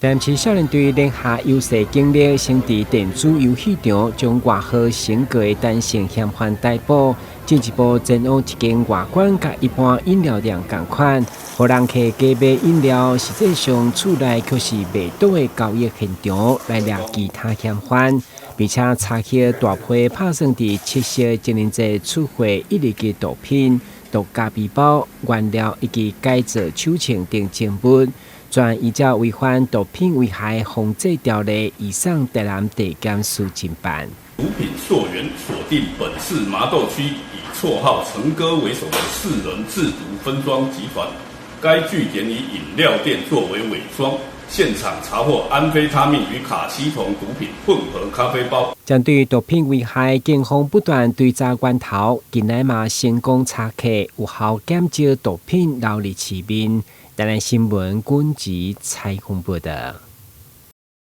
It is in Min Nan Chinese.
台南市少年隊聯合優勢警力，先佇電子遊戲場將外號成哥的陳姓嫌犯逮捕，進一步前往一間外館佮一般飲料店仝款，予人客加買飲料，實際上厝內卻是賣毒的交易現場，來掠其他嫌犯，並且查獲大批拍算佇七夕情人節出貨一二支毒品、毒咖啡包、原料以及改造手槍等證物。全依照違反毒品危害防制條例，移送台南地檢署偵辦。毒品溯源鎖定本市麻豆區以綽號成哥為首的四人製毒分贓集團，該據點以飲料店作為偽裝，現場查獲安非他命與卡西酮毒品混合咖啡包。針對毒品危害，警方不斷追查源頭，近來嘛成功查獲有效減少毒品流入市面。台南新聞軍籍採訪報道。